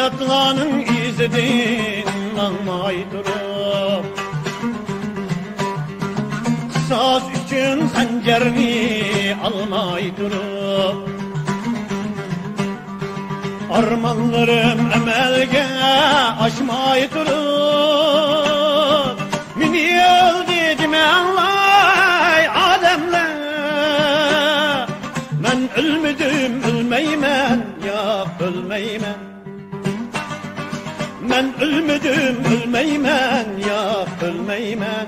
Atlanyň izinden mangmay durup. Qisas üçin hanjarni almay durup. Armanlarym amalga aşmay durup. Meni öldü demänlay adamlar. Men ölmedim ölmeymen ya ölmeymen. Men ölmedim ölmeymen ya ölmeymen.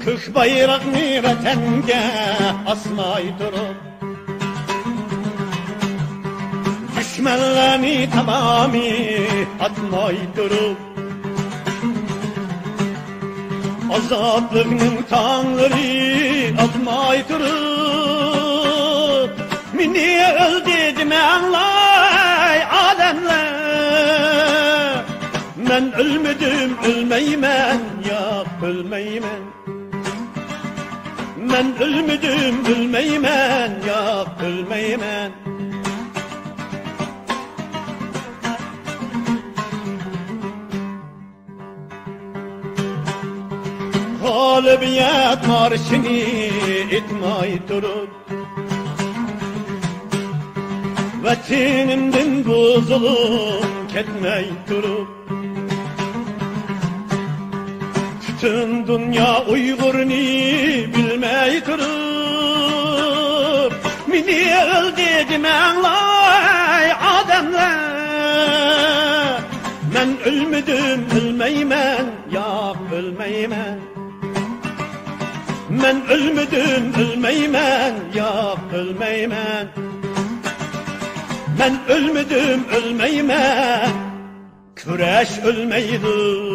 Kök bayrakni vatanga asmay durup. Düşmanlarni tamamı atmay durup. Azatlıqның tangları atmay durup. Meni öldü demänlay adamlar. Men ölmedim ölmeymen ya ölmeymen. Men ölmedim ölmeymen ya ölmeymen. Galibiyet marşını etmay durup. Vatanımdan bu zulüm ketmey durup. Bütün dünya Uygur'ni bilmey durup. Meni öldü demänlay adamlar. Men ölmedim ölmeymen ya ölmeymen. Men ölmedim ölmeymen ya ölmeymen. Men ölmedim ölmeymen. Küreş ölmeydi.